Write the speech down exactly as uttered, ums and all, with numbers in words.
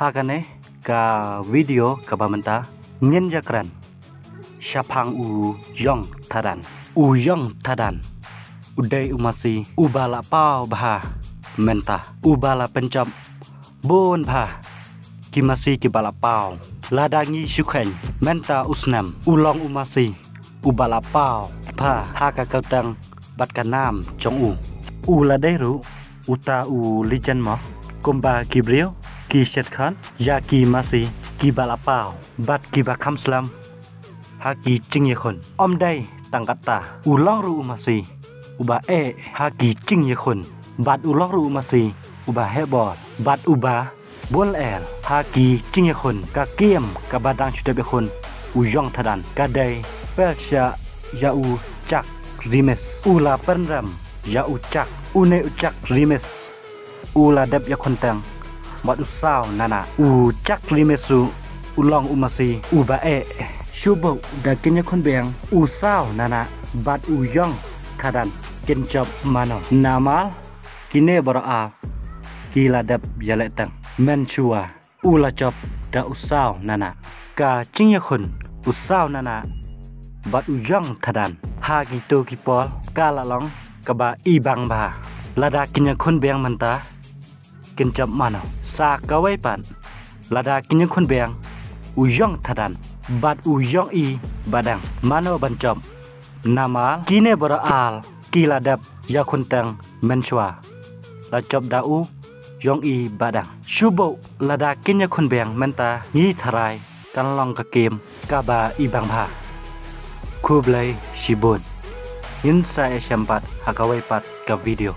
Ha kane ka video kaba mynta ngin ïakren shaphang u Yong Thadan. U Yong Thadan u dei u masi uba la paw bha mynta, uba la pynjop bun bha ki masi kiba la paw. Lada ngi shu kheiñ mynta u snem u long u masi uba la paw bha ha ka kyrteng bad ka nam jong u. U la dei ruh uta u legend mo, kumba ki briew ki shet khun ïa ki masi kiba la paw bad kiba kham slem ha ki jingïakhun. Ym dei tang katta, u long ruh u masi uba eh ha ki jingïakhun bad u long ruh u masi uba heh bor bad uba bun lyer ha ki jingïakhun. Ka kem kaba dang shu dep ïakhun u Yong Thadan ka dei pyrshah ïa u Jack Remus. U la pynrem ïa u Jack, une u Jack Remus u la dep ïakhun teng bad u Saw Nana. U Jack Remus u long u masi uba eh. Shu buh da kin ïakhun biang u Saw Nana bad u Yong Thadan, kin jop mano? Namar kine baroh ar ki la dep ïaleh teng. Mynshuwa u la jop da u Saw Nana. Ka jingïakhun u Saw Nana bad u Yong Thadan ha kito ki por ka la long kaba ibang bha. Lada kin ïakhun biang mynta kin jop mano? Sa kawei pat, lada kin ïakhun biang u Yong Thadan bad u Yong I Badang, mano ban jop? Namar kine baroh ar ki la dep ïakhun teng mynshuwa, la jop da u Yong I Badang. Shu buh lada kin ïakhun biang mynta, ngi tharai kan long ka kem kaba ibang bha. Khublei shibun. Ngin sa ïashem pat ha kawei pat ka video.